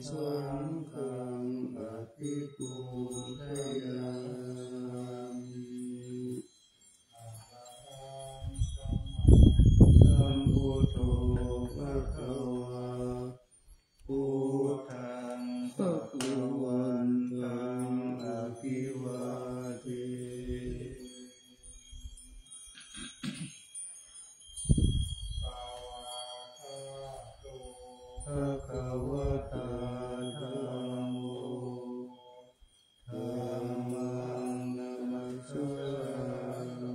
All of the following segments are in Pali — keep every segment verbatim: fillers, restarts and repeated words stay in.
saṅghaṃ abhipūjayāmi. Sambuddho bhagavā, buddhaṃ bhagavantaṃ abhivādemi. Svākkhāto bhagavatā dhammo, dhammaṃ namassāmi.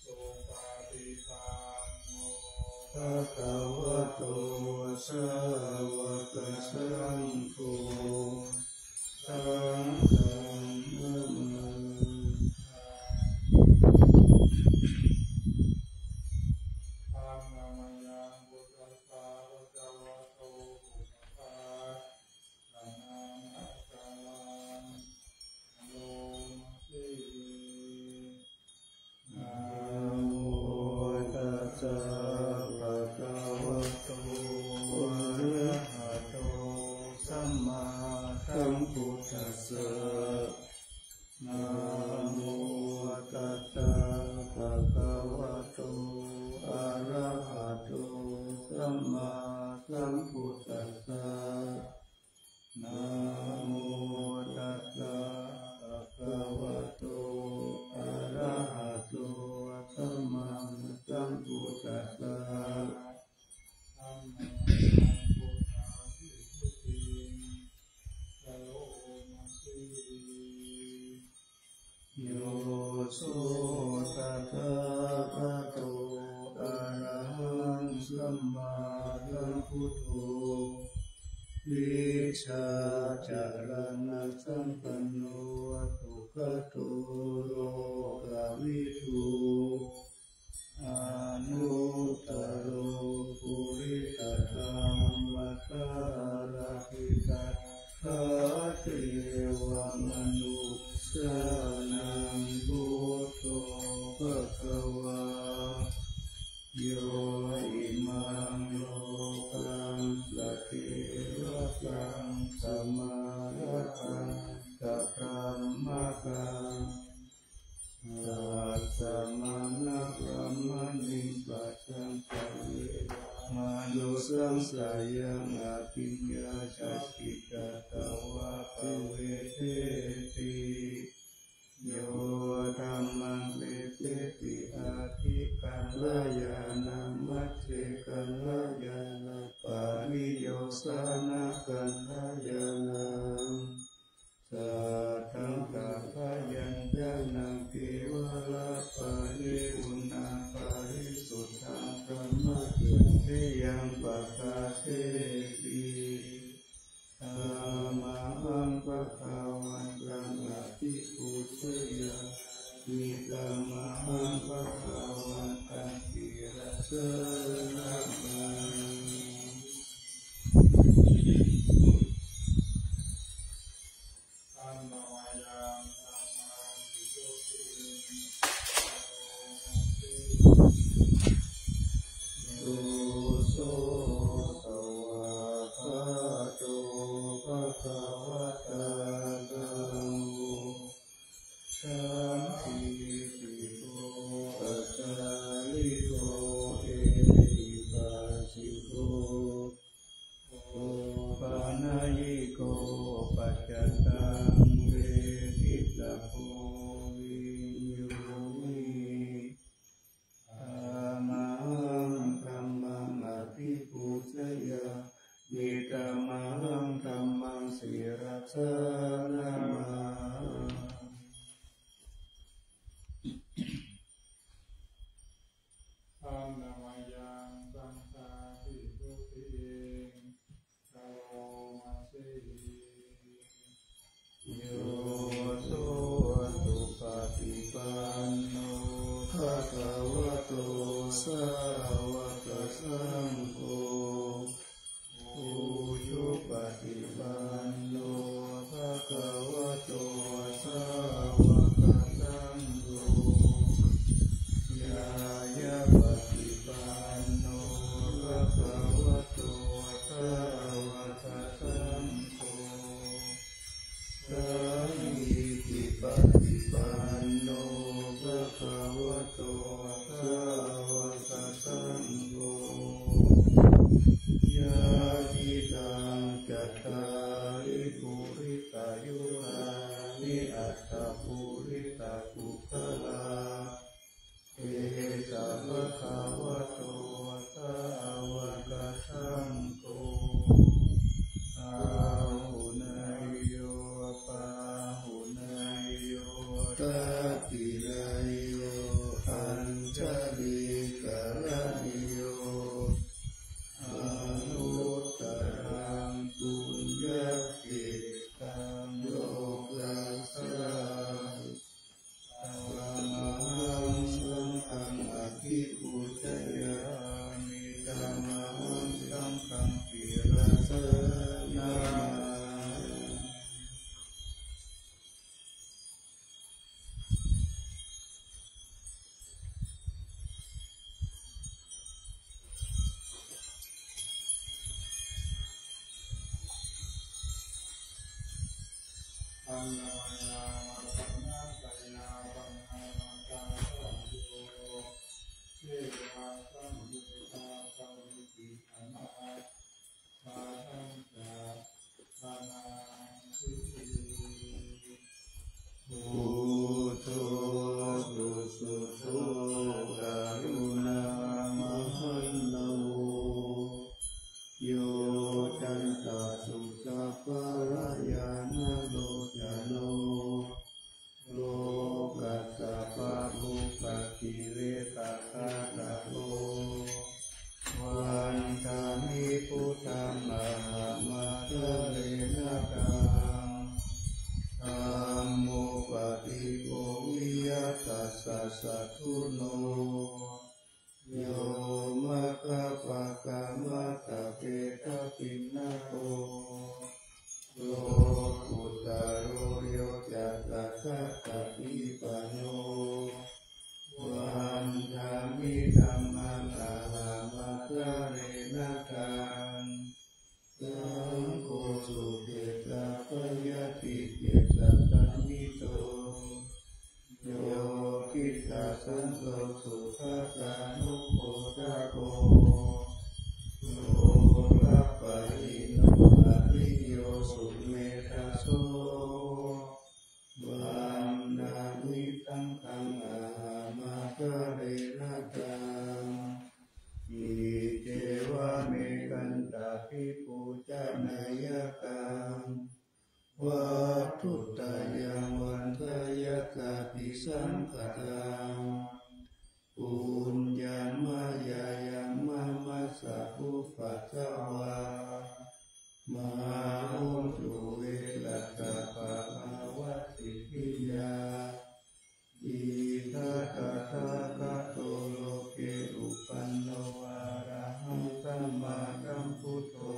Supaṭipanno bhagavato sāvakasaṅgho, saṅghaṃ namāmi. Dhamma mayaṃ buddhassa bhagavato pubbabhāganākaraṃ karoma se. Namo tassa bhagavato arahato sammāsambuddhassa. Namo tassa bhagavato arahato sammāsambuddhassa. Namo tassa bhagavato arahato sammāsambuddhassa. Dhamma mayaṃ buddhavibhūtiṃ karoma se. Yo so tathāgato arahaṃ sammāsambuddho, vijjācaraṇasampanno sugato lokavidū, anuttaro purisadammasārathi satthā devamanussānaṃ buddho bhagavā. Yo imaṃ lokaṃ sadevaṃ samārakaṃ sabrahmakaṃ, sassamaṇabrāhmaṇiṃ pajaṃ paveramānusaṃsayaṃ abhiññāya cittatvā pavedeti. Yo dhammaṃ petepi, ādi kalyāṇaṃ, majjhe kalyāṇaṃ, pariyosāna kalyāṇaṃ, satthaṃ sabyañjanaṃ kevalaparipuṇṇaṃ parisuddhaṃ dhammacañciyyaṃ pakāseti. Tamāhaṃ bhagavantaṃ abhipūjayāmi, tamāhaṃ bhagavantaṃ sirasā namāmi. Yo so svākkhāto bhagavatā dhammo, sandiṭṭhiko akāliko ehipassiko opanayiko paccattaṃ veditabbo viññūhī. Tamāhaṃ dhammaṃ abhipūjayāmi, tamāhaṃ dhammaṃ sirasā namāmi. Dhamma mayaṃ saṅghābhibhūtiṃ karoma se. Yo so supaṭipanno bhagavato sāvakasaṅgho, ujupaṭipanno bhagavato sāvakasaṅgho, ñāyapaṭipanno bhagavato sāvakasaṅgho, sāmīcipaṭipanno bhagavato sāvakasaṅgho, yadidaṃ cattāri purisayugāni aṭṭha purisapuggalā, esa bhagavato sāvakasaṅgho, āhuneyyo pāhuneyyo dakkhiṇeyyo añjalikaraṇīyo, anuttaraṃ puññakkhettaṃ lokassāti. Tamahaṃ saṅghaṃ abhipūjayāmi, tamahaṃ saṅghaṃ sirasā namāmi. Buddho susuddho karuṇāmahaṇṇavo, yocantaṃ suddhapallayaṇalocano, lokassa pāpūpakilesaghātako, vandāmi buddhaṃ ahaṃ ādarena taṃ. Dhammo paṭiggaṇhiyā sabbasattuno, yo maggapākamajjapetapiṇṇago, lokuttaro yo ca tathāgatipāṇo, vandāmi dhammaṃ ahaṃ ādarena taṃ. Saṅgho sukhetappayāti cetasamito, yo khiddasaṅgho sukhākanupodako, lokapālino ariyo sumedhaso, vandāmi saṅghaṃ ahaṃ ādarena taṃ. Iccevamekantabhipūjanīyaṃ vatthuttayaṃ vandeyyathābhisambhataṃ. Puññaṃ mayā yaṃ mama sabbupaddavā, mā hontu ve sabbapāpāvasiddhiyā. Idha tathāgato loke uppanno arahaṃ sammāsambuddho,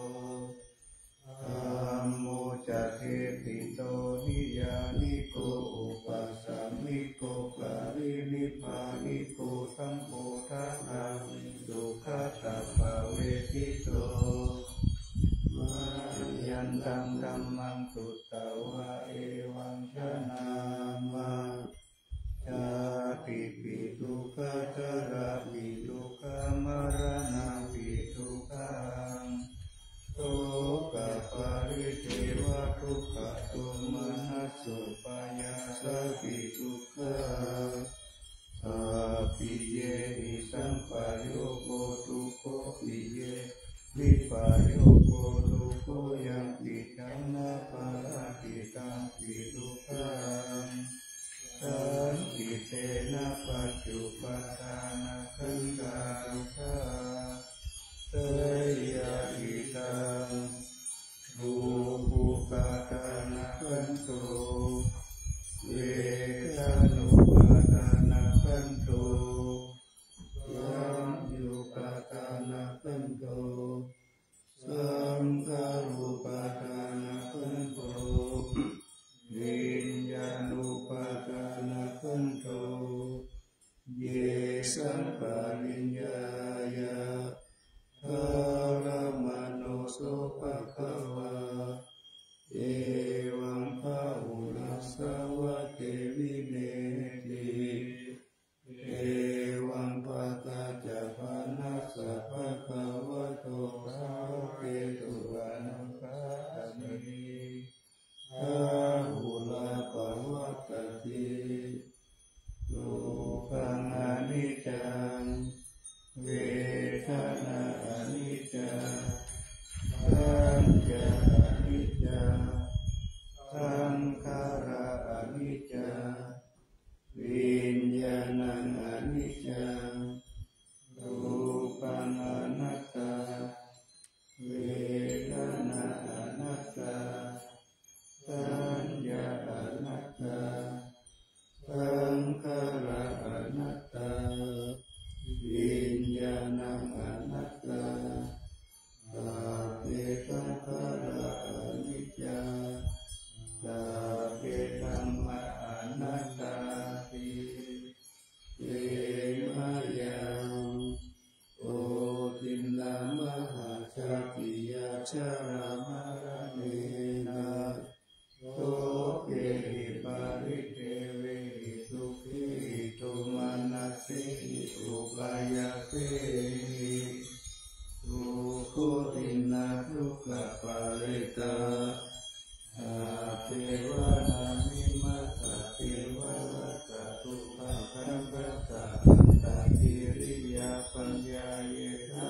dhammo ca desito niyyāniko upasamiko parinibbāniko saṅgho dasaviṃ sukhattaṃ pavattito. Mayantaṃ dhammaṃ sutvā evaṃ janāma, jātipi dukkhā jarāpi dukkhā maraṇampi dukkhaṃ, sokaparidevadukkhadomanassupāyāsāpi dukkhā, sabbiyehi sampayogo dukkho, piyehi vippayogo dukkho, yampicchaṃ na paratthi tampi dukkhaṃ, saṅkhittena pañcupādānakkhandhā dukkhā, seyyathīdaṃ: rūpupādānakkhandho, vedanupādānakkhandho, saññāupādānakkhandho, saṅkhārupādānakkhandho, Jatīyā jarāmaraṇena sokehi paridevehi dukkhehi domanassehi upāyāsehi dukkhotiṇṇadukkhāparittā Addevānamimassa kevalassa dukkhakkhandhassa antakiriyā paññāyetta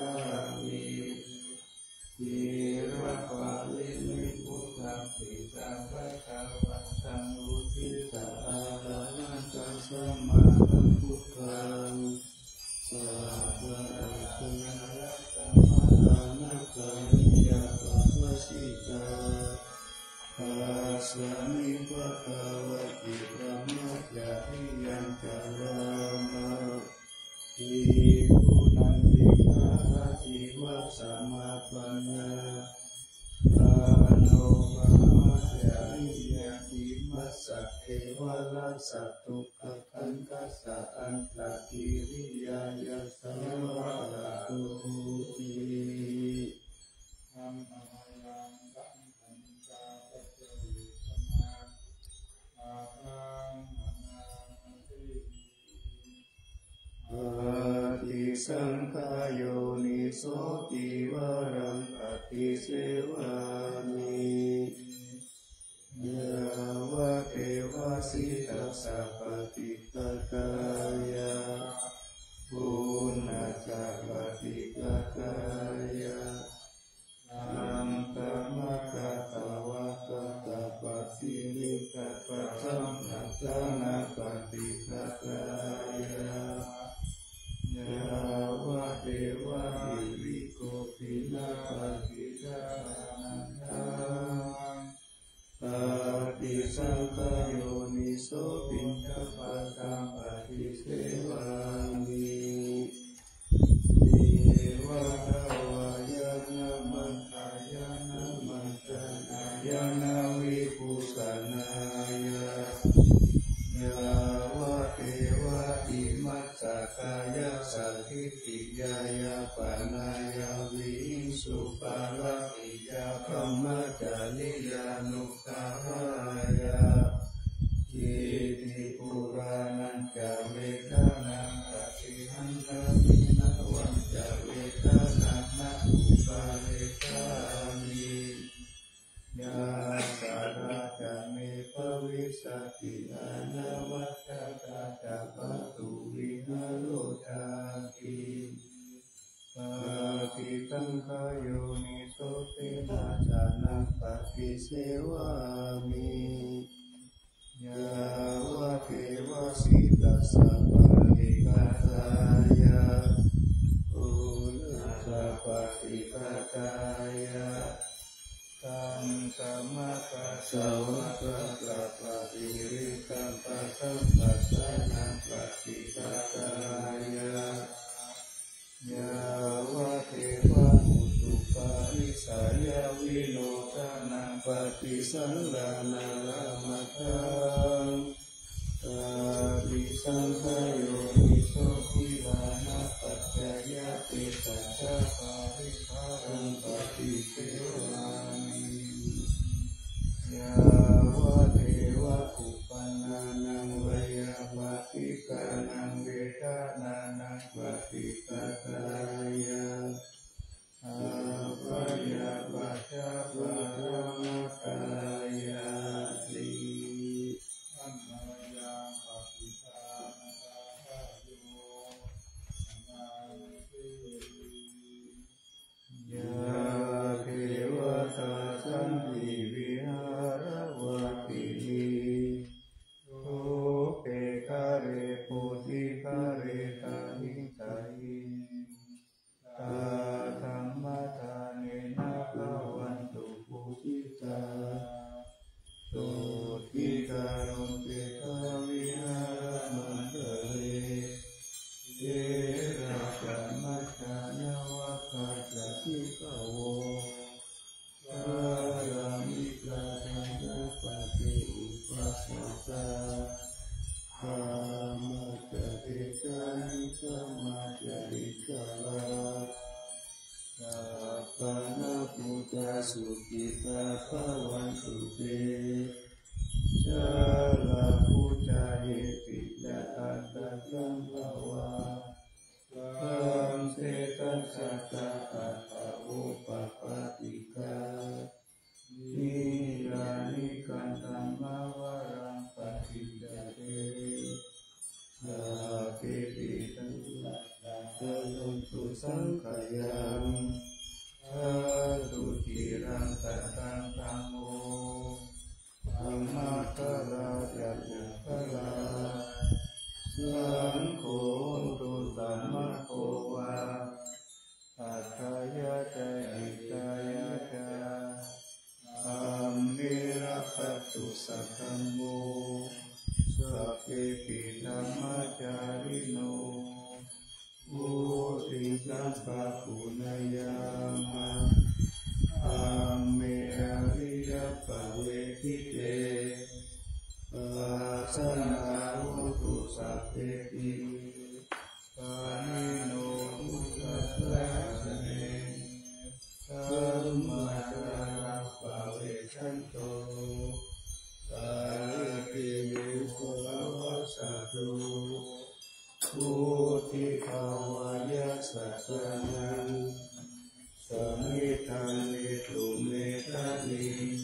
vītiraparimibbutampi sabbadā vandamūjitā arahantaṃ sammāsambuddhaṃ sabbadā Asmiṃ bhagavati brahmacariyaṃ carāma bhikkhūnaṃ vihārativassamādaye samāpanno brahmacariyaṃ imassa kevalassa dukkhakkhandhassa antakiriyāya svākkhātoti. Paṭisaṅkhā yoniso cīvaraṃ paṭisevāmi yāvadeva sītassa paṭighātāya uṇhassa paṭighātāya saṅkhamakāsavātātā paṭirīkapasamhātānaṃ paṭighātāya yāvadeva hirikopinapaṭighātānantaṃ. Paṭisaṅkhā yoniso piṇḍapātaṃ paṭisevāmi neva davāya na madāya na maṇḍanāya na vibhūsanāya yāvadeva imassa kāyassa ṭhitiyā yāpanāya vihiṃsuparatiyā brahmacariyānuggahāya iti purāṇañca vedanaṃ paṭihaṅkhāmi navañca vedanaṃ na uppādessāmi. Yātrā ca me bhavissati anavajjatā ca pātuvihāro cāti. Paṭisaṅkhā yoniso senāsanaṃ paṭisevāmi yāvadeva sītassa paṭighātāya uṇhassa paṭighātāya saṅkhamakāsavātātā paṭirīkapasamhātānaṃ paṭighātāya yāvadeva utuparissayavinodanaṃ paṭisallānārāmatthaṃ. Paṭisaṅkhā yoniso gilānapaccayabhesajjaparibhāraṃ paṭisevāmi yāvadeva uppannānaṃ veyyābādhikānaṃ vedanānaṃ paṭighātāya abyāpajjhaparamatāyāti. Yā devatā santi vihāravāsinī thūpe ghare bodhighare tahiṃ tahiṃ, tā dhammadānena bhavantu pūjitā. Sotthiṃ karontedha vihāramaṇḍale therā ca majjhā navakā ca bhikkhavo, pāramikā dānapatī upāsakā, brahmacārī ca nikkhamācārī ca Pāṇabhūtā sukhitā bhavantu te. Jalābujā yepi ca aṇḍakaṃ bhavā, saṃsedajātā athavopapātikā, niyyānikaṃ dhammavaraṃ paṭicca te, sabbepi dukkhassa karontu saṅkhayaṃ. Ṭhātu ciraṃ sataṃ dhammo, dhammaddharā ca puggalā, saṅgho hotu samaggo va, atthāya ca hitāya ca. Amhe rakkhatu saddhammo, sabbepi dhammacārino, vuḍḍhiṃ sampāpuṇeyyāma, dhamme ariyappavedite. Pāsatā hontu sabbepi, pāṇino buddhasāsane. Dhammacārappavecchanto, paṭimeyyāma bhadantā. Vuḍḍhibhāvāya sattānaṃ, samiddhaṃ netu medaniṃ.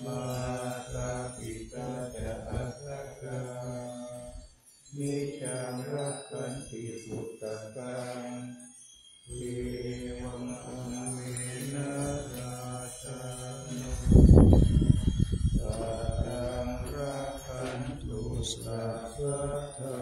Mātā pitā ca atrajaṃ, niccaṃ rakkhanti puttakaṃ. Evaṃ dhammena rājāno, saddhaṃ rakkhantu sabbadā.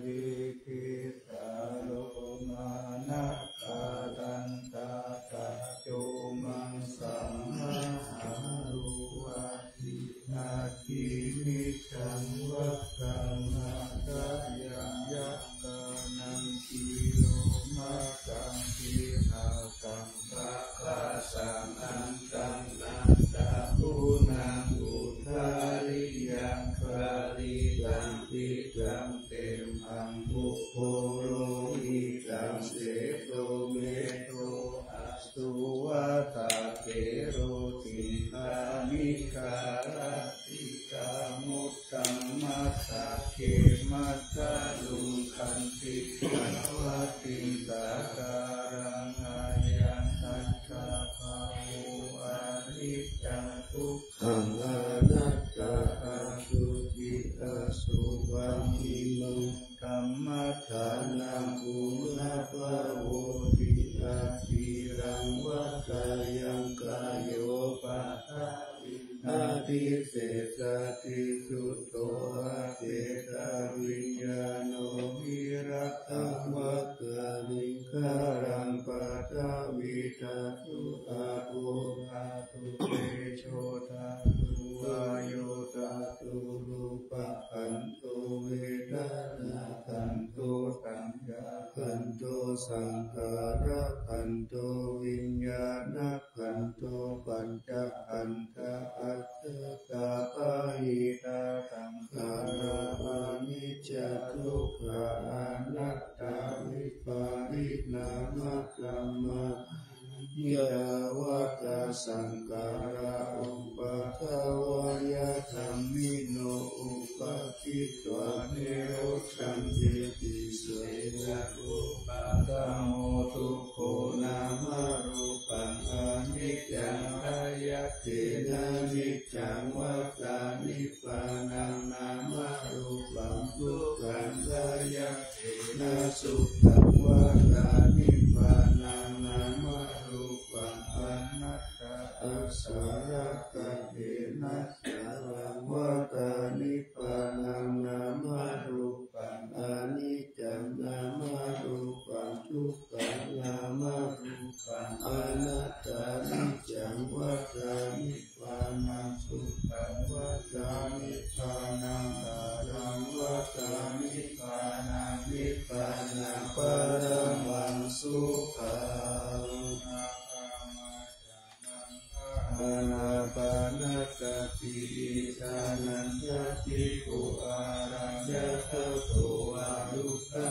Ye khesā lomā nakhā dantā taco maṃ samāharuṃ, aṭṭhī nakkhi micchaṃ vata mayhaṃ, yakkhaṇaṃ kilomakhaṃ gilānaṃ pakāsaṃ, antaṃ nānābhunaṃ udāriyākaṃ, khālitaṃ piṭṭhaṃ tembaṃ upolohitaṃ, sedo medo assu vattake, roti kaṇikā muddaṃ matthake, matthaluṅganti ca vattiṃ sākāraṃ, ayaṃ satthabhāvo aniccaṃ dukkhaṃ anattā, asuci asubhaṃ hīnaṃ dhammaṭṭhānaṃ, guṇabhāvo pi aciraṃ vata yaṃ, kāyo paṭha abhisesati, chuḍḍho acetaviññāṇo, virattaṃ vata nikkhaṃ paṭhavī dhātu, āpo dhātu, tejo dhātu, vāyo dhātu, rūpakkhandho, vedanākkhandho, saññākkhandho, saṅkhārakkhandho, viññāṇa khandho, pañcakkhandhā. Ajjhattā bahiddhā saṅkhārā, aniccā dukkhā anattā, vipariṇāmadhammā, abyāvata saṅkhārā, uppādavayadhammino, uppajjitvā nirujjhanti, tisaraṇ- uppādamo dukkho, nāmarūpaṃ aniccaṃ, āyatena niccaṃ, vata nibbānaṃ, nāmarūpaṃ dukkhaṃ, āyatena sukhaṃ, vata nibbānaṃ, nāmarūpaṃ anattā, āsarakkhaṇena saraṃ, vata nibbānaṃ, nāmarūpaṃ aniccaṃ, nāmarūpaṃ dukkhaṃ, nāmarūpaṃ anattā, niccaṃ vata nibbānaṃ, sukhaṃ vata nibbānaṃ, saraṃ vata nibbānaṃ, nibbānaṃ paramaṃ sukhaṃ. Ānāpānasati, iddhānañca bhikkhū, āraññagataṃ vā rukkhaṃ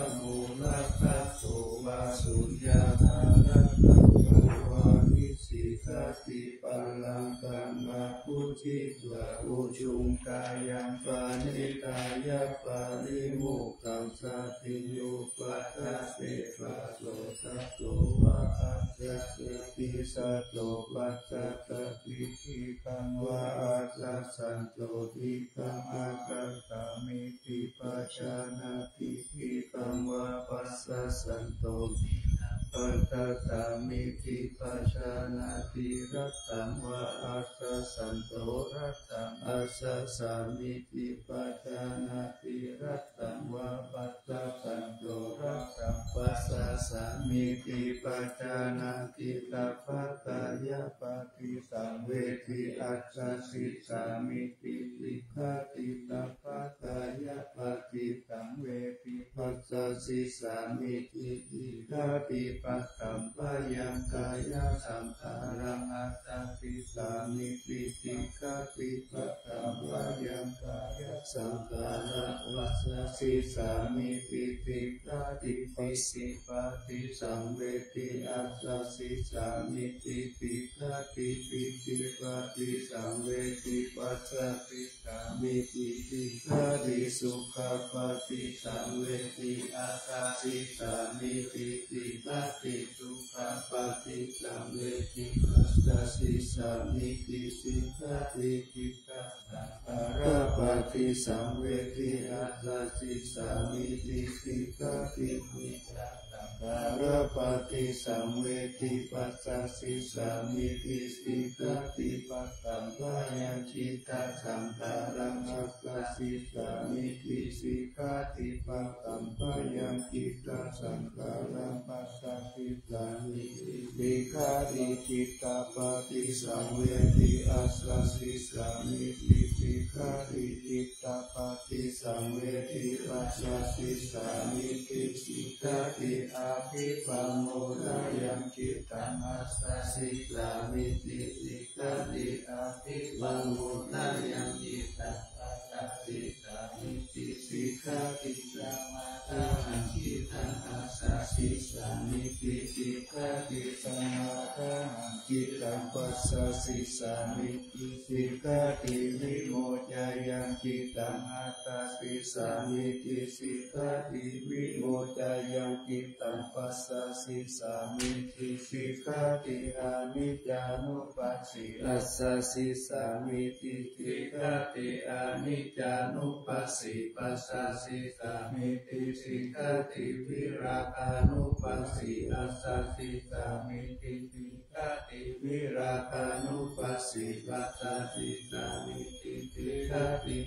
ca ujū kāyaṃ paṇītāya parimokkhaṃ. Saddhiṃ upādassi paccassotāyo va accassanti, sato paccattaṃ diṭṭhikaṃ va accassanto diṭṭhaṃ accassamīti pajānāti, diṭṭhikaṃ va passassanto diṭṭhaṃ passassamīti pajānāti, rattaṃ va assassanto rattaṃ assassamīti pajānāti, rattaṃ va passassanto rattaṃ passassamīti pajānāti, tappatthāya paṭisaṃvedi assasissāmīti sikkhati, tappatthāya paṭisaṃvedi passasissāmīti sikkhati, paṭambayaṃ kāyasaṅkhāraṃ assasissāmīti sikkhati, paṭambayaṃ kāyasaṅkhāraṃ assasissāmīti sikkhati, pīti paṭisaṃvedi assasissāmīti sikkhati, pīti paṭisaṃvedi passasissāmīti sikkhati, sukha paṭisaṃvedi assasissāmīti sikkhati, dukkha paṭisaṃvedi passasissāmīti sikkhati, khittasaṅkhāra paṭisaṃvedi assasissāmīti sikkhati, khiddasaṅkhāra paṭisaṃvedi passasissāmīti sikkhati, paṭambayaṃ khittasaṅkhāraṃ assasissāmīti sikkhati, paṭambayaṃ khittasaṅkhāraṃ passasissāmīti sikkhati, khitta paṭisaṃvedi assasissāmīti sikkhati, khitta paṭisaṃvedi passasissāmīti sikkhati, abhipamodanayaṃ khittaṃ assasissāmīti sikkhati, abhipamodanayaṃ khittaṃ passasissāmīti sikkhati, samādāhaṃ khittaṃ assasissāmīti sikkhati, samādāhaṃ khittaṃ passasissāmīti sikkhati, vimoccāyaṃ khittaṃ assasissāmīti sikkhati, vimoccāyaṃ khittaṃ passasissāmīti sikkhati, aniccānupassī assasissāmīti sikkhati, aniccānupassī passasissāmīti sikkhati, virāgānupassī assasissāmīti sikkhati, virāgānupassī passasissāmīti sikkhati,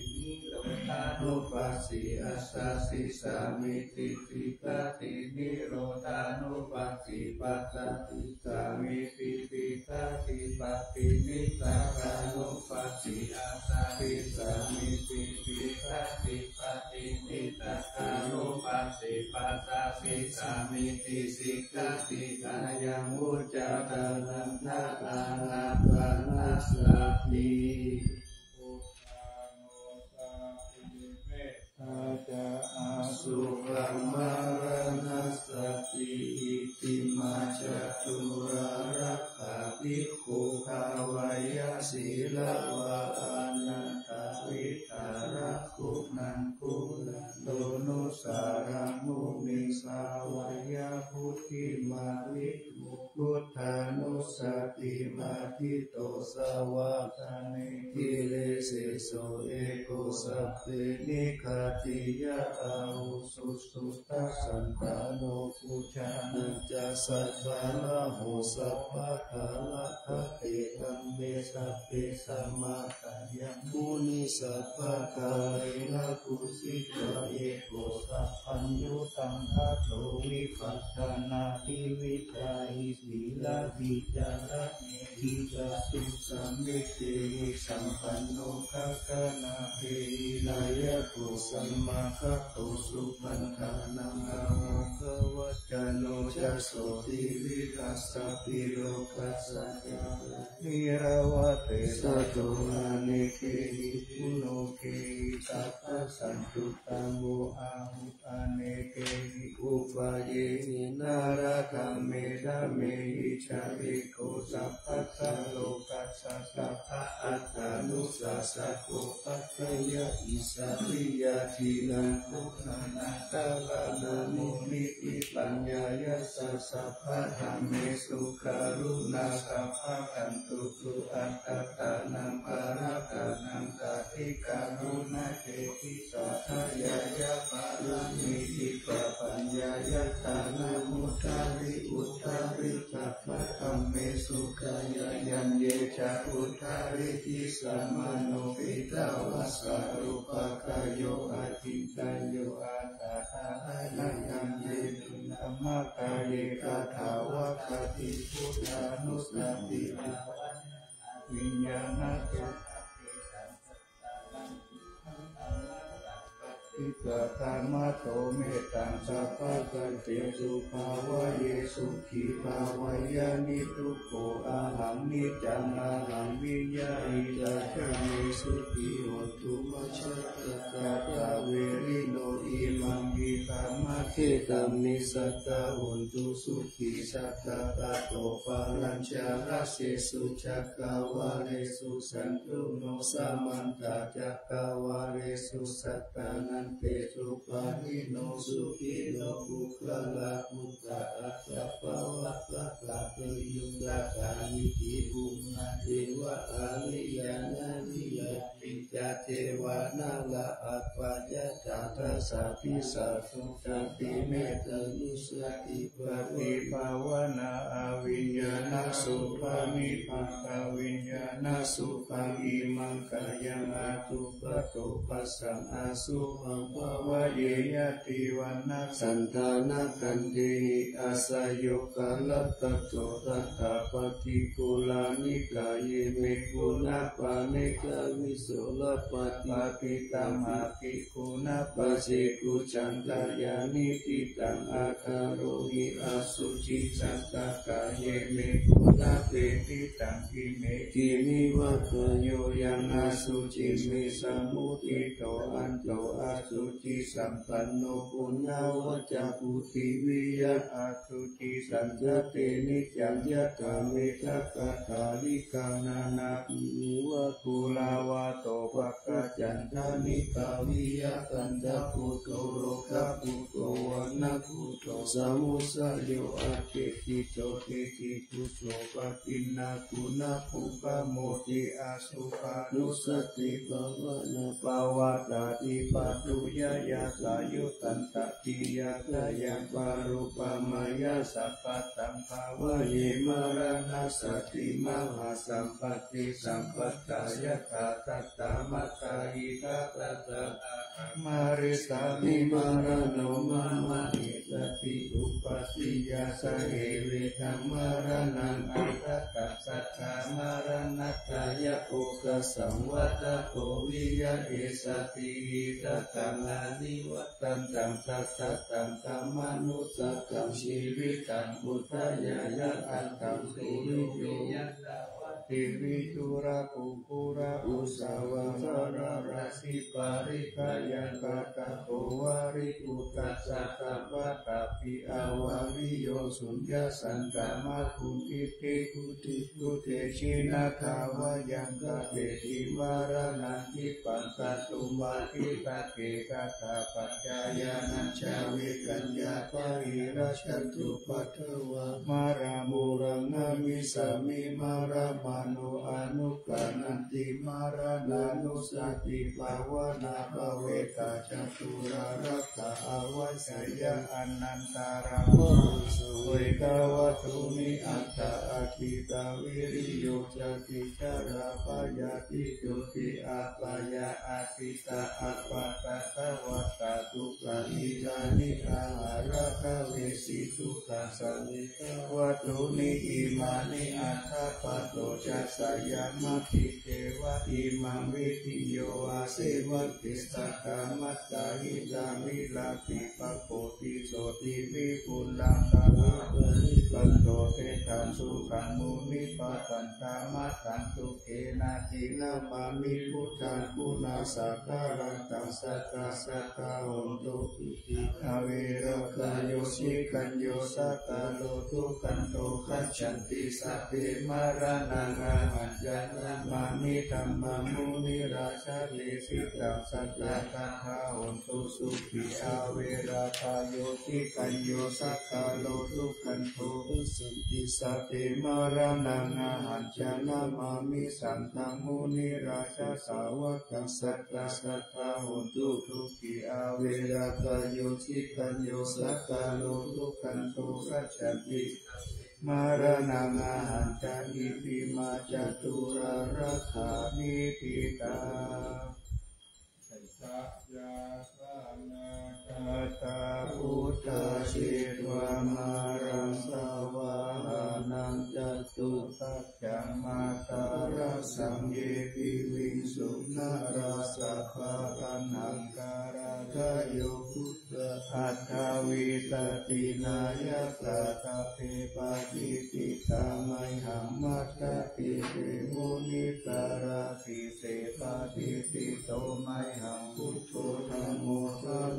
nirodhānupassī assasissāmīti sikkhati, nirodhānupassī passasissāmīti sikkhati, paṭinissagānupassī assasissāmīti sikkhati, paṭinissagānupassī passasissāmīti sikkhati, ayaṃ vuccati ānanda ānappanasati. Buddhānussati, met tā ca asukhaṃ maraṇassati, itimā catulākkhaṃ bhikkhū bhāweyya, sīlavā ānandaviharā guṇaṃ guṇantonusāraṃ, munisāveyya buddhimāniko. Buddhānussati, matthito savāhane, giriseso eko sabbe nighātiyā ahu. Suddho santāno bojjhaṅgā ca sabbaraho, sabbattha rakkhaṇe dhamme sabbe sammā yaṃ muni sabbakālena pūjitā, eko sabbaññutaṃ atha vipassanatthividhāhi, sīlavicāraṇehi cātusamittehi sampanno, gaganathe vinayako sammakkhāto subhaṇṇānaṃ kamokkhavacano, ca sotthi vigacchanti lokassa. Nirāvare sato anekehi guṇokehi sabbasantu tamo āhu anekehi upayehi nānādhammehi dhammehi ca eko sabbassa lokassa sabba attānusassako paccayyāni sariyā jinā purāṇā kallaṇamūlī vipaññāya ca sabbadhammesu karuṇā sabbadhantu su attānaṃ paratānaṃ tathī karuṇā ceti ca dāyādā pāramī ca paññāya dānaṃ udāri udāri sabbadhammesu kāyāyaṃ ye ca udāri samāno petvā sārūpakāyo acintayyo aṭṭhā āyānyaṃ ye dhammakāye katvā kati buddhānussatibhāvanā viññāṇasu paṭipadā mato mettaṃ sabbasatthisu bhāvaye sukhī bhāvaye niddukkho ahaṃ niccaṃ ahaṃ viññāhi ca ca me sukhī hotu majjhattakkātā verino imaṃ vidhā maggetaṃ nissadā hontu sukhī sadā tato palañca asesu cakkavāḷesu santu no samantā cakkavāḷesu sattanantesu pāṇino sukhino puggalā buddhā atta pavattā paṭibujjhā samiddhi bhummā devā ariyā nariyā ca devā nārā appajattā dasapi satthu sati mettanussati bhāvanā abhiññāṇasu panidaṃ abhiññāṇasu imaṃ kāyaṃ acupato passaṃ asupaṃ bhāvaye yadivaṇṇaṃ santānakandhehi asayo kalatato tathāpatti kulamikaye me guṇapāne kavisorapati paṭitamabhi guṇapase kucchantayānīti taṃ akarohi asuciṃ santakāye me guṇapeti taṃ kimmeti nivātayo yaṃ asuciṃ me samuṭṭhito anto asucisampanno puṇṇavajja puthiviya asucisañjate niccaṃ yathā me ghakathalikā nānābhiyeva ghulāvato pakkaccantanikā viyakantakuṭṭho rogabhūto vaṇṇabhūto samusayo adesikho desikhuso paṭiggaṇhakkuṇapuggamoti asubhanussatibhāvanā pavattati paṭuyyāya sayuttanta ṭhitiyā yaṃ parūpameyya sabbataṃ bhāvaye maraṇassati mahāsampatti sampattā yathā tathā matthāhi tathātathā marissāmi maraṇo mamaṃ issati uppādeyya sahe vedaṃ maraṇaṃ aggataṃ sadā maraṇatthāya okāsaṃ vata kho viya issati hitaṃ anivajjanaṃ sattataṃ dhammanussataṃ jīvitaṃ udayāya tathā suriyo yoyaṃ divichū rāgū gūrā ujjā vasā rājī parittā yaṃ gabbhassa kho vārīputtassa tappattāpi avariyo suññasaṅkamā bhūmiṭṭhibhū tiṭṭhibhū te jinathā vā yaṃ kāpeti maraṇaṃ khippaṃ kātuṃ vā diṭṭhake tathāpaccayaṃ ācave kaññā pahīnā jantupaddavā marāmuraṃ namissāmi marāmāno anukkhaṇanti maraṇānussatibhāvanā parittaṃ ca tūlā rakkhaṃ avajjeyya anantarā mahāsaṅghe ettāvatthūni aṭṭha aggirāhiviriyo jāti jarābhayā paridevi bhūti apāyā apatitā appaṭitatā vā dukkhā irāhi anīghā Bhagavesi dukkhasamudayavatthūni imāni. Aggappatto ca sayamaggike va imaṃ vidiyo asevaṃ, te sakkamātā hitaṃ virāgī pako pisotti vipulakā. Panto petānsukhaṃ munipakantaṃ mataṃ dukkena dinamāmi buddhaguṇasagarataṃ. Sadā sadā hontu sukhī averā kāyo sikhañño sakāro dukkhando gacchanti. Sabbe maraṇā ahaññā namāmi dhammaṃ munirājā. Desitaṃ sadā sadā hontu sukhī averā kāyo sikhañño sakāro dukkhando gacchanti. Sabbe maraṇā ahaññā namāmi saṅghaṃ munirājā. Sāvakaṃ sadā sadā hontu sukhī averā kāyo sikhañño sakāro dukkhando gacchanti. Maraṇā ahaññā. Itimā catūhā rakkhaṇītitā. Sakyānaṃ tathā buddhā jetvā māraṃ savāhanaṃ, catusaccāmatarasaṃ ye piviṃsu narāsabhā. Taṇhaṅkarādayo buddhā aṭṭhavīsati nāyakā, sabbe patiṭṭhitā mayhaṃ matthake te munissarā. Sīse patiṭṭhito mayhaṃ buddho dhammo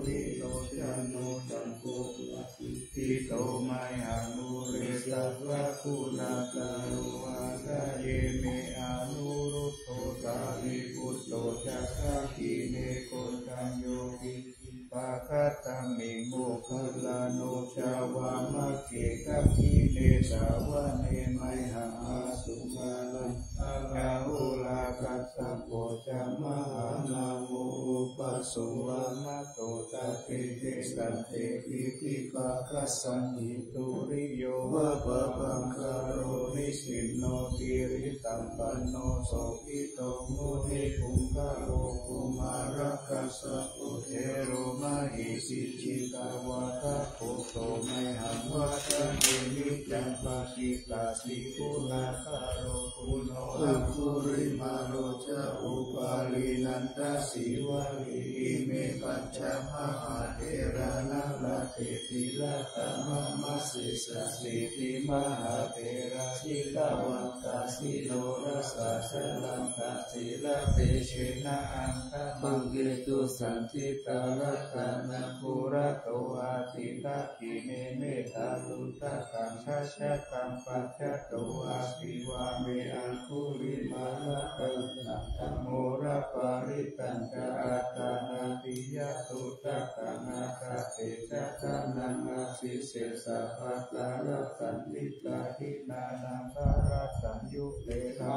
dvilocano, saṅgho patiṭṭhito mayhaṃ ure sabbaguṇākaro. Hadaye me anuruddho sārīputto ca dakkhiṇe, koṇḍañño piṭṭhibhāgasmiṃ moggallāno ca vāmake. Dakkhiṇe savane mayhaṃ āsuṃ ānandarāhulā, kassapo ca mahānāmo upaso vāmake. Tathāgate sante piṭṭhibhāgasmiṃ suriyo va pabhaṅkaro, nisinno sirisampanno sobhi to munipuṅgavo. Kumārakassapo thero mahesī cittavādako, so mayhaṃ vadane niccaṃ patiṭṭhāsi guṇākaro. Puṇṇo aṅgulimālo ca upālī nandasīvalī, ime pañca mahātherā nalāṭe tilakā mama. Sesāsīti mahātherā jitavanto jinorasā, jalantā sīlatejena aṅgamaṅgesu saṇṭhitā. Ratanaṃ purato āsi dakkhiṇe mettasuttakaṃ, dhajaggaṃ pacchato āsi vāme aṅgulimālakaṃ. Khandhamoraparittañca āṭānāṭiyasuttakaṃ, ākāse chadanaṃ āsi sesā paṭhavā. Saṇṭhitā dīnānaṃ sahassasayutetvā,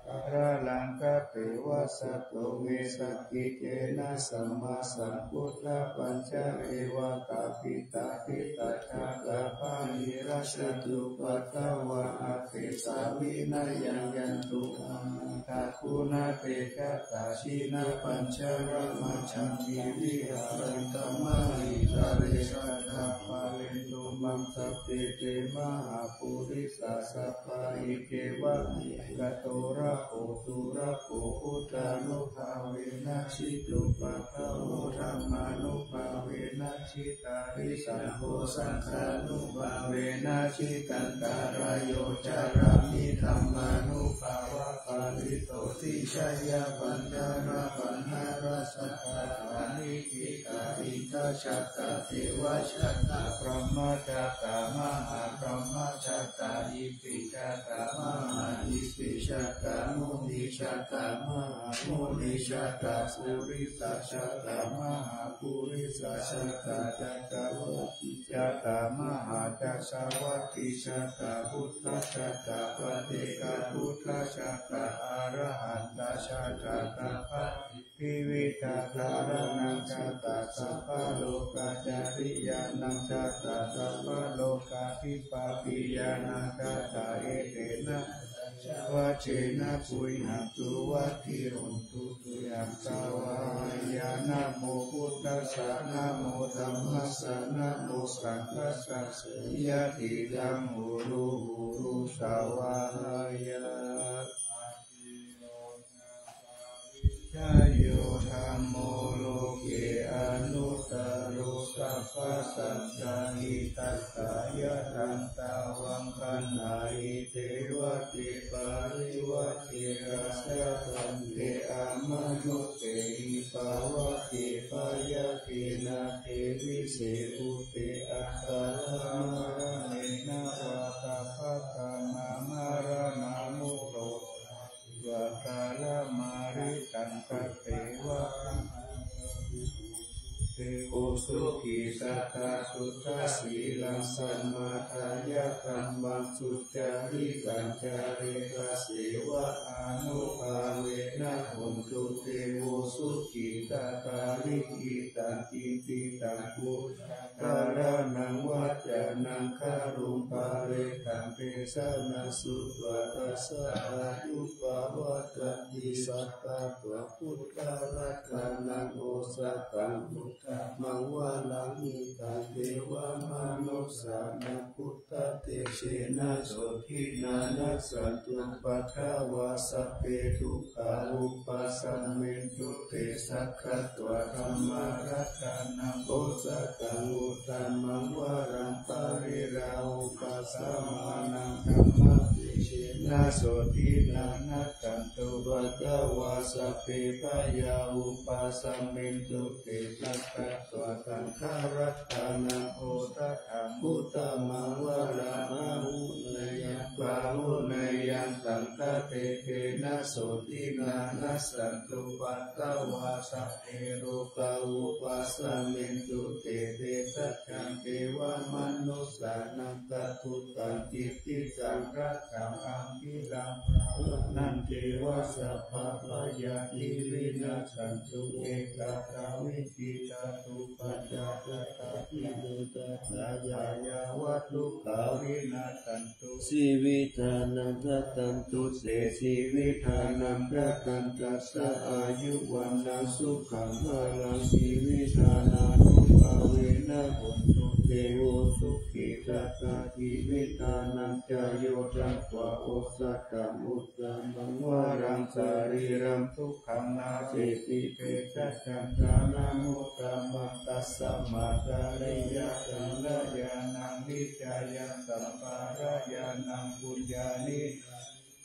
saraṃ katvā vasato me sakiccena samassaṃ. Buddhā pañcavata paṭipakkhitatthā, bāhirajjhattupaddavā, asesavinayamyantu anāthaguṇā. Te jātā jinapañjaramatthaṃ, girigabbharaṃ pahitattā, sattappālentu maṃ sabbe te mahāpurisāsabhā. Iccevamanto gabbharato surakkho, buddhānubhāvena jitupaddavo, dhammānubhāvena jitārisaṅgho, saṅghānubhāvena jitantarāyo, carāmi dhammānubhāvapālito. Sīsaññāpāṇārasappatā, nikkhitā indajātā devajātā, brahmajātā mahābrahmajātā, ipajātā mahāipajātā, munijātā mahāmunijātā, purisajātā mahāpurisajātā, cakkavatijātā mahācakkavatijātā, buddhajātā paccekabuddhajātā, arahantajātā tathāgata vividhādhāraṇaṃ jātā, sabbalokācariyānaṃ jātā, sabbalokādhipatiyānaṃ jātā, etena saccavajjena guṇhatu vatti hontu tuyhaṃ svāhāya. Namo buddhassa, namo dhammassa, namo saṅghassa, seyyathīdaṃ hulu hulu svāhāya. Jayo dhammo loke anuttaro, sabbasattahitatthāya, taṃ taṃ vamaṃ gaṇhāhi devate parivajjena. Jayanti amayudehi pavake, jayatena te vise ute, aṭṭhāramaṇena vata, paṭhamamaraṇamuttamaṃ, dvataramaritaṃ tatheva. Devo sukhī sadā suddhasīlaṃ, samādāya dhammaṃ sucaritaṃ, care dasevanubhāvena, hontu devo sukhitattā. Likkhitaṃ cintitaṃ guttakaṃ dhāraṇaṃ, vacanaṃ garuṃ parittaṃ, desanaṃ sutvā tassa āyu pavaḍḍhatīti. Sakkatvā buddharatanaṃ osathaṃ uttamaṃ varaṃ, hitaṃ devamanussānaṃ, buddhatejena sotthinā nassantupaddavā sabbe, dukkhā vūpasamentu te. Sakkatvā dhammaratanaṃ osathaṃ uttamaṃ varaṃ, pariḷāhūpasamanaṃ, dhammatejena sotthinā nassantupaddavā sabbe, bhayā vūpasamentu te. Sakkatvā saṅgharatanaṃ osathaṃ uttamaṃ varaṃ, āhuneyyaṃ pāhuneyyaṃ, saṅghatejena sotthinā nassantupaddavā sabbe, rogā vūpasamentu te. Tejasā devamanussānaṃ, taruvantiyaṃ diṭṭhidaṃ, ratanaṃ purāṇañceva, sabbabhayāpi vinassantu, ekadā vītitā cupaddavā, katā ti vo ca kāyā, yāva dukkhā vinassantu, jīvitānaṃ dadantu te. Jīvitānaṃ dadantassa, āyu vaṇṇaṃ sukhaṃ balaṃ, jīvittānānubhāvena, hontu devo sukhitattā. Jīvittānañca yo dvaṃso osathaṃ uttamaṃ varaṃ, sarīraṃ sukhaṃ āsetti, tejasañca dhanamuttamaṃ, tasmā sārīrikañca kalyāṇaṃ, vicayaṃ sampādāya, yaṃ puññāni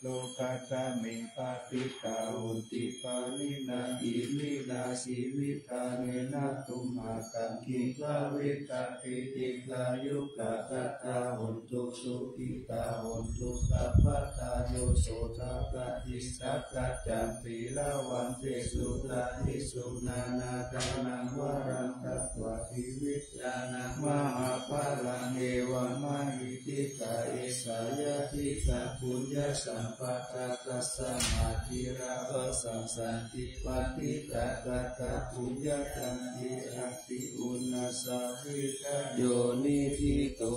lokassāmiṃ, patiṭṭhā honti pāṇinā, iminā jīvittanena tumhākaṃ, kiṃ bhavishyati? Dīghāyukā sadā hontu, sukhitā hontu sabbadā. Yo so tathāgati, sakkaccaṃ sīlavantesu, dadesu, nānādānaṃ varaṃ datvā, jīvittānaṃ mahapphalaṃ, evamāhi. Ṭhitā esa yadidaṃ, puññasampadā, tasmā dhīrā bhāssanti, patiṭṭhāgatā puññakammāni, ati uṇhissaṃ vijayo niṭṭhito.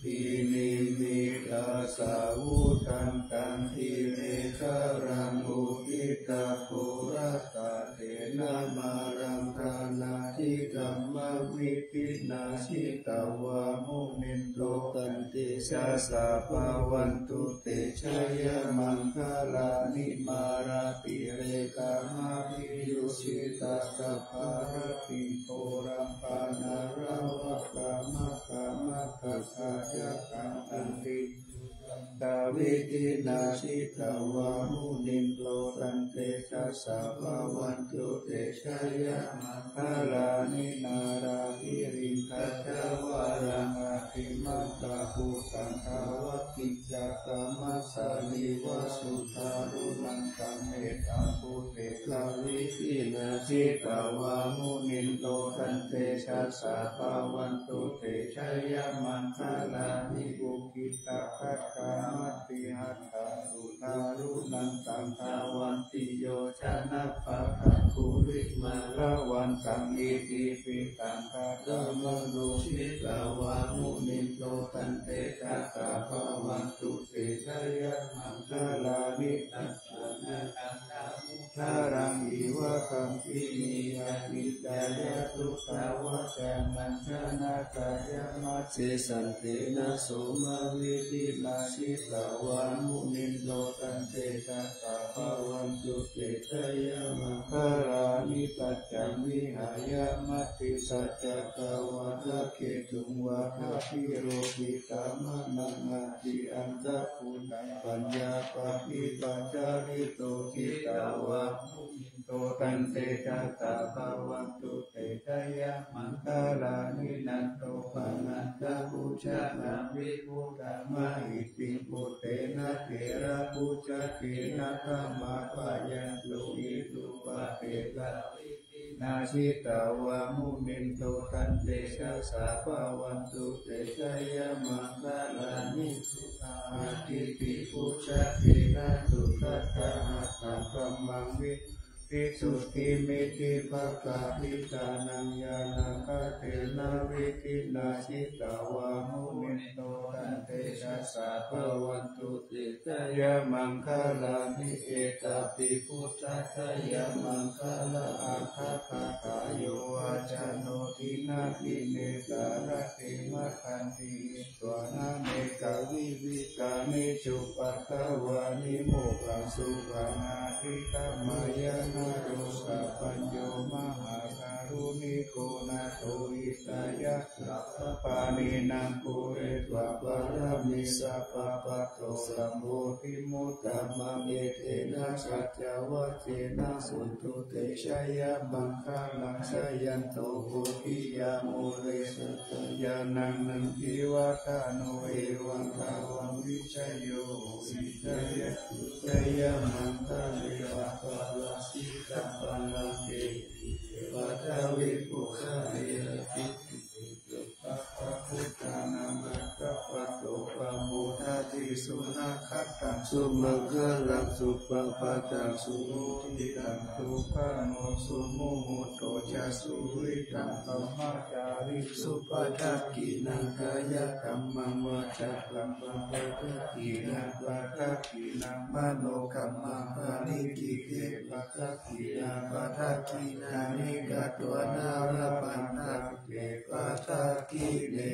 Abhinimmitasāvudhantaṃ, grīmekhalaṃ uditaghorasasenamāraṃ, dānādidhammavidhinā jitavā munindo, taṃ tejasā bhavatu te jayamaṅgalāni. Mārātirekamabhiyujjhitasabbarattiṃ, ghorampanāḷavakamakkhamathaddhayakkhaṃ, khantīsudantavidhinā jitavā munindo, taṃ tejasā bhavatu te jayamaṅgalāni. Nāḷāgiriṃ gajavaraṃ atimattabhūtaṃ, dāvaggicakkamasanīva sudāruṇantaṃ, mettambusekaṃ Upekkhavidhinā jitavā munindo, taṃ tejasā bhavatu te jayamaṅgalāni. Ukkhittakhaggamatihatthasudāruṇantaṃ, dhāvantiyojanapathaṅgulimālavantaṃ, iddhībhisaṅkhatamano jitavā munindo, taṃ tejasā bhavatu te jayamaṅgalāni. Kassapadāmodaraṃ iva gabbhinīyā, ciñcāya duṭṭhavacanaṃ janakāyamajjhe, santena somavidhinā jitavā munindo, taṃ tejasā bhavatu te jayamaṅgalāni. Tañca vihaye matisaccakavādaketuṃ, vādābhiropitamanaṃ atiandhabhūtaṃ, paññāpadīpajalito jitavā munindo, taṃ tejasā bhavatu te jayamaṅgalāni. Nandopanandabhujagaṃ vibudhaṃ mahiddhiṃ, puttena therabhujagena damāpayanto, iddhūpadesavidhinā jitavā munindo, taṃ tejasā bhavatu te jayamaṅgalāni. Duggāhadiṭṭhibhujagena sudaṭṭhahatthaṃ, brahmaṃ visuddhijutimiddhibakābhidhānaṃ, ñāṇāgadena vidhinā jitavā munindo, taṃ tejasā bhavatu te jayamaṅgalāni. Etāpi buddhajayamaṅgalaaṭṭhagāthā, yo vācano dinadine sarate matandī, hitvānanekavividhāni cupaddavāni, mokkhaṃ sukhaṃ adhigameyya naro sapañño. Mahākāruṇiko nātho, hitāya sabbapāṇinaṃ, pūretvā pāramī sabbā, patto sambodhimuttamaṃ, etena saccavajjena, hotu te jayamaṅgalaṃ. Jayanto bodhiyā mūle, sakyānaṃ nandivaḍḍhano, evaṃ tvaṃ vijayo hohi, jayassu jayamaṅgale, aparājitapallaṅke, sīse paṭhavipokkhare, abhiseke sabbabuddhānaṃ, aggappatto pamodati. Sunakkhattaṃ sumaṅgalaṃ, supabhātaṃ suhuṭṭhitaṃ, sukhaṇo sumuhutto ca, suyiṭṭhaṃ brahmacārisu, padakkhiṇaṃ kāyakammaṃ, vācākammaṃ padakkhiṇaṃ, padakkhiṇaṃ manokammaṃ, paṇidhī te padakkhiṇā, padakkhiṇāni katvāna, labhantatthe padakkhiṇe.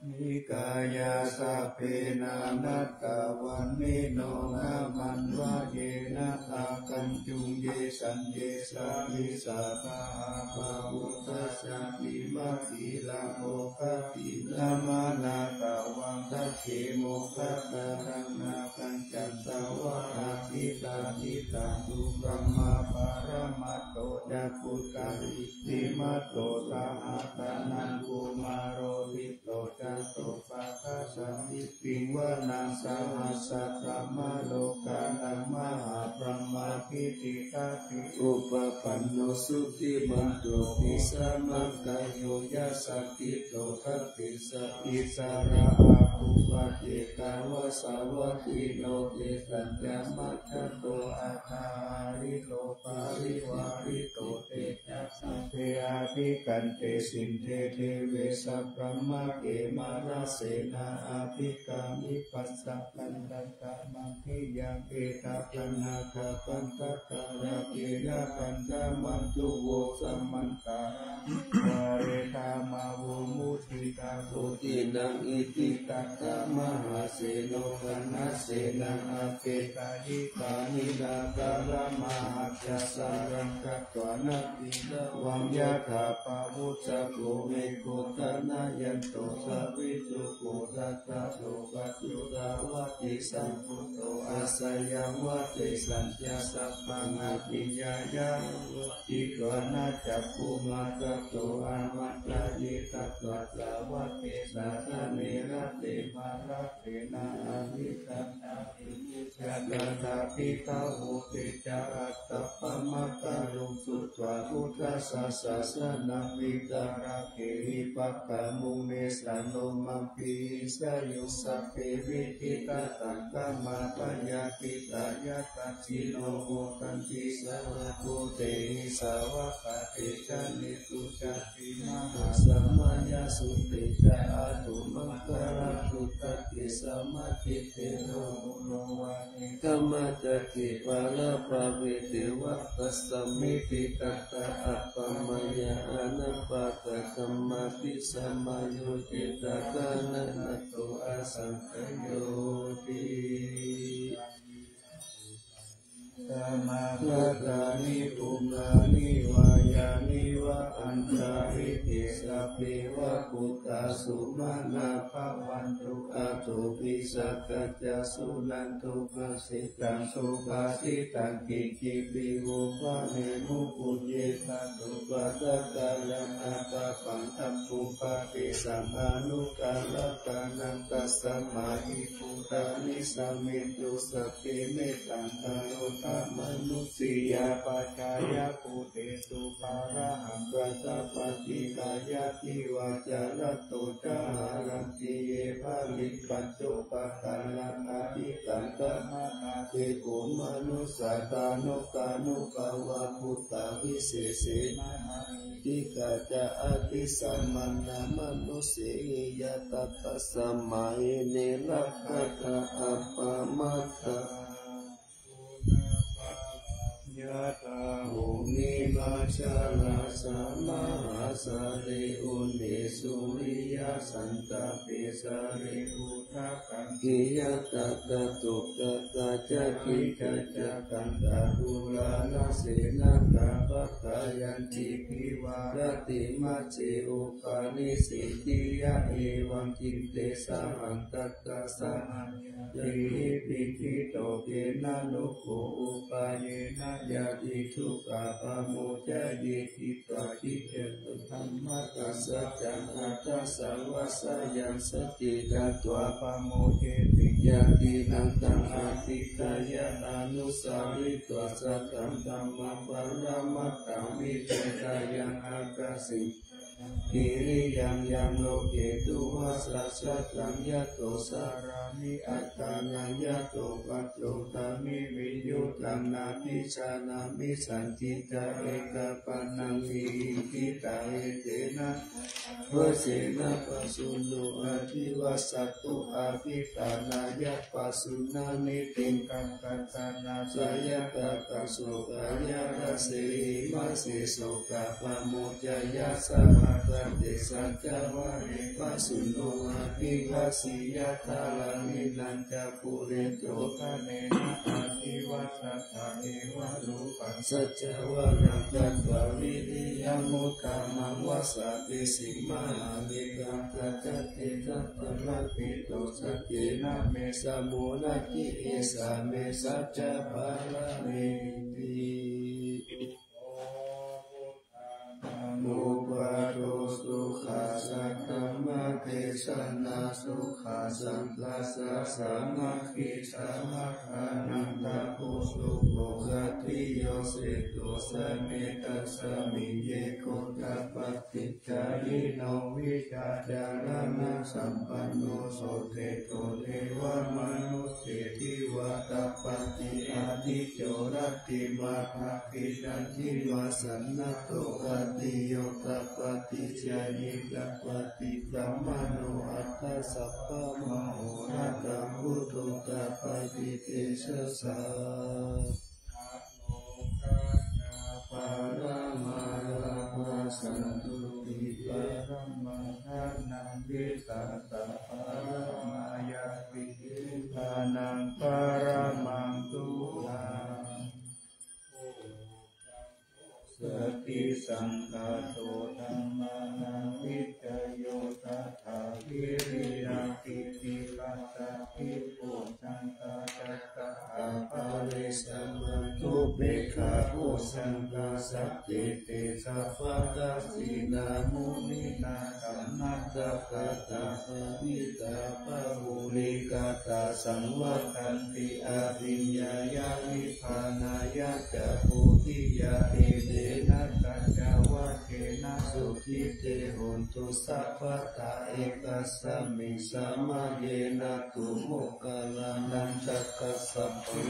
Nikāyā sabbe nānattavaṇṇino, nāmanvayena āgañchuṃ, ye caññe sadisā saha, pavutthajātimakhīlaṃ, oghatiṇṇamanāsavaṃ, dakkhemoghataraṃ nāgaṃ, candaṃva asitātitaṃ, subrahmā paramatto ca, puttā iddhimato saha, sanaṅkumāro di so ca, sopāga samiddhiṃ, vanaṃ sahassakam, lokānaṃ mahābrahmābhitiṭṭhati, upapanno jutimanto, bhismākāyo yasassi so, dasettha issarā āgū, paccekavasavattino, tesañca majjhato, aṭṭhahārito parivārito, te ca sabbe abhikkante, sinde deve sabrahmake, mārasenā abhikkāmi, passa kaṇhassa mandiyaṃ, etha gaṇhatha bandhatha, rāgena bandhamatthu vo, samantā dvāresu mā vo, mucciṃsa sotthinaṃ, iti tattha mahāseno, kaṇhasenaṃ apesayi, pāṇinā talamāhacca, saraṃ katvāna bhīma Vaṃ yathā pāvussako megho thanayanto savijjuko, tadā so paccudāvatti sambuddho asayaṃvate. Saccaṃ sabbaṃ abhiññāya vavatthitvāna cakkhumā, tato āmantayi satthā sāvake sāsane rate. Mārasenā abhisaṅkhitvā ca tatra bhikkhavo te ca ātappamakaruṃ. Sutvā buddhassa sāsanaṃ vītarāgehi pakkāmuṃ nesaṃ lomampi iñjayuṃ. Sabbe vijitasaṅgāmā bhayātītā yasassino modanti saha bhūtehi sāvakā te janesutāti. Mahāsamayasutte ca āguṃ maṅgalamuhuttāye samāhite bhavantu. Kamaccakippānapāve devatā sammiti tattā appamāya anāpattamāti samayo ca tathāgatato asaṅkhayyoti. Samāgatāni bhummāni vā yāni va antalikkhe, sabbe va bhūtā sumanā bhavantu. Athopi sakkacca suṇantu bhāsitaṃ, subhāsitaṃ kiñcipi vū bhaṇemu. Puññetha supadakkaraṃ ātabbaṃ, ṭhaṅkuṃ paṭisaṃ anukarampanāṃ, tasmā hi bhūtā nisāmethu sabbe mettaṃ karotha mānusiyā pajāya. Bhūtesu pāṇahaṃ katvā paṭiggaṇhati vā, carato ca haranti ye baliṃ, pañcupakaraṃ atiṭṭhantā manā te kho manussā. Taṇhukānubhavā bhūtā vishesena ahetukā ca, abhisamānā mānusehi yathā, tasmā hi ne rakkhatha appamattā. Yathā bhummimajjhalasā mahāsāgare, uṇhissūriyaṃ santāpe jale udakaṃ khiyatattā, tathākañca ṭhitā ca khandhā, uḷārasena pāpakayyantī, divā rattimajjhe upanissi ṭhiyā, evaṃ khinne sahaṃ tattha samā rihi, pīḷito kheṇa no kho upāyena, yadi dukkhā pamuccayati, ṭhitā ca dhammassāvakamajjhapasaññā, ṭhānaṃ saṅkhipitvā pamuccati. Yadi naṃ taṃ adhiṭṭheyya, anussaritvā sataṃ dhammaṃ, paramatthaṃ vijaṭṭhāya, ākāsaṃ viriyaṃ yam loke tuvaṭaṃ sataṃ, yato carāmi aṭṭhānaṃ, yato paccutta me viññūhaṃ, nābhijānāmi sañcicca ekapāṇaṃ vihiṃsitā, etena saccavajjena pāturahaṃ. Ācikkhate sabbapāṇino, abhiṭhānāya pāturahaṃ, ṭhitiyā ca yathākaṃ sokāya rājasehi, mahessi sokā pamuccayā, saha bhante saccavajjena, pāturahaṃ abhivāseyya, dhāraṇīnañca pūretvā, ṭhānena adhivassatā, evarūpaṃ saccavajjena, tatvā viriyamuttamaṃ, vāsāpesuṃ mahābhismā, cittassaddhisabbarakkhitvā, saccena me samo natthi, esā me saccapāramīti. Buddhānubbhāvo sukhaṃ, saddhammadesanā sukhā, saṅghassa sāmaggī sabbadukkhā, anantaghosapo, khattiyo seṭṭho samedasmiṃ, ye kho tapassī jayino, vijjācaraṇasampanno, so seṭṭho devamānuse, divā tapati ādicco, rattimābhāsi candimā, sannaddho khattiyo tapati, jhāyī tapati brāhmaṇo, atha sabbamahoratā, buddho tapati tejasā. Paramā lābhā santuṭṭhī, paramā dānaṃ vidhāsā, paramā ñātidī, nibbānaṃ paramaṃ sukhaṃ. saṅkhāto dhammānaṃ vicayo tathā viriyapiṭikattā bojjhaṅgā appare samatthupekkhā bojjhaṅgā sattete sabbadassinā muninā sammadakkhātā bhāvitā bahulīkatā saṃvattanti abhiññāya nibbānāya ca bodhiyā. Etena saccavajjena sotthi te hotu sabbadā. Ekasmiṃ samaye nātho moggallānañca kassapaṃ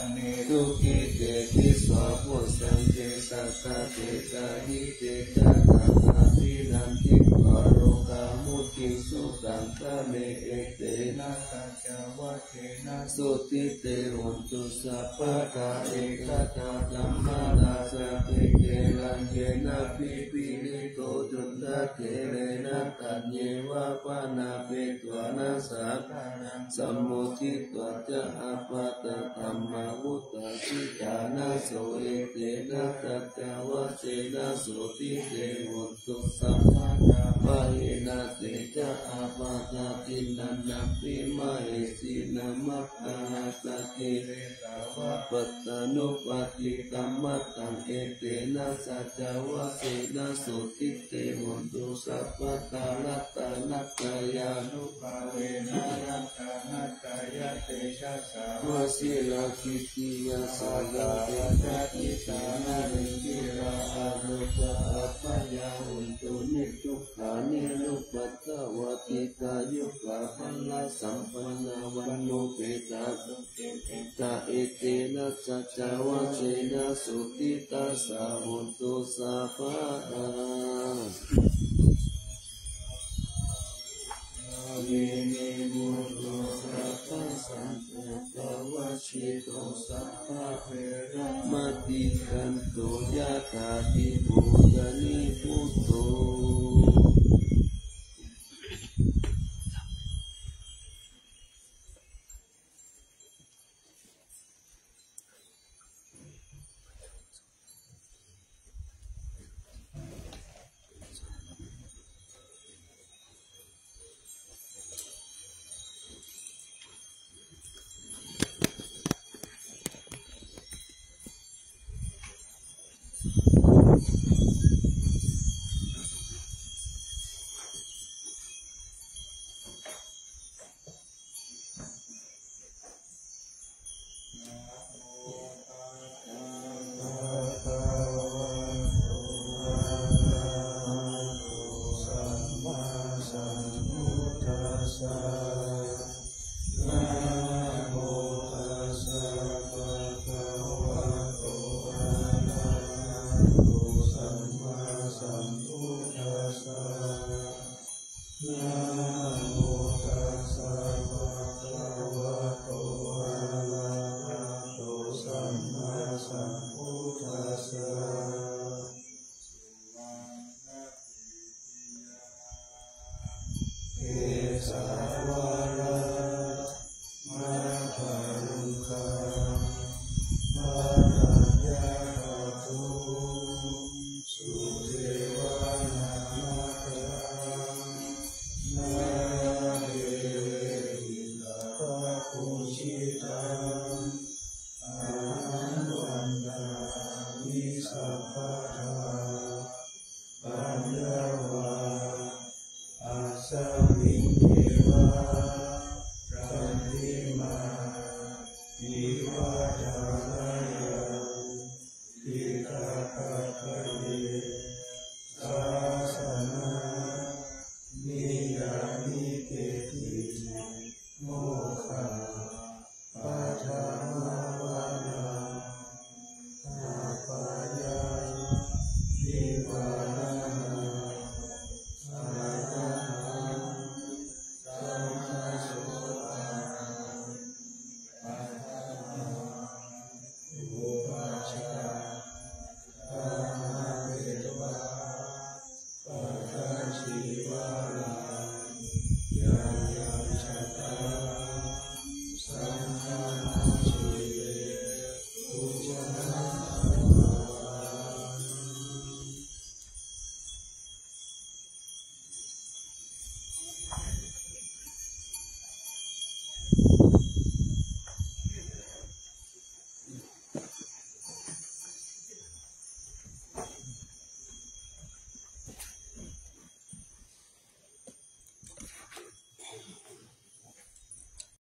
ane dukkhitāti. Sā bojjhaṅge satta desayi te ca tathāpi nanditvā rogā mucciṃsu taṅkhaṇe. Etena saccavajjena sotthi te hotu sabbadā. Ekadā dhammarājāpi therāyena abhipīḷito cundattherena taññeva bhaṇāpetvāna sādaraṃ sammoditvā ca ābādhā tamhā vuṭṭhāsi ṭhānaso. Etena saccavajjena sotthi te hotu sabbadā. Pahīnā te ca ābādhā tiṇṇannampi mahesinaṃ maggāhatakilesā va pattānuppattidhammataṃ. Etena saccavajjena sotthi te hotu sabbadā. Ratanattayānubhāvena ratanattayatejasā va sīlakittiyā sarāsītā ārogyā abyāpajjhā hontu niddukkhinā niruppaddavā dīghāyukā balasampannā vaṇṇopetakutsaṅkhematā. Etena saccavajjena sotthi tassa hotu sabbadā. Bhavane mutto sabbasaṅkappavajjito sabbaveramatikkanto yathādhimo yaṃ nibbutto.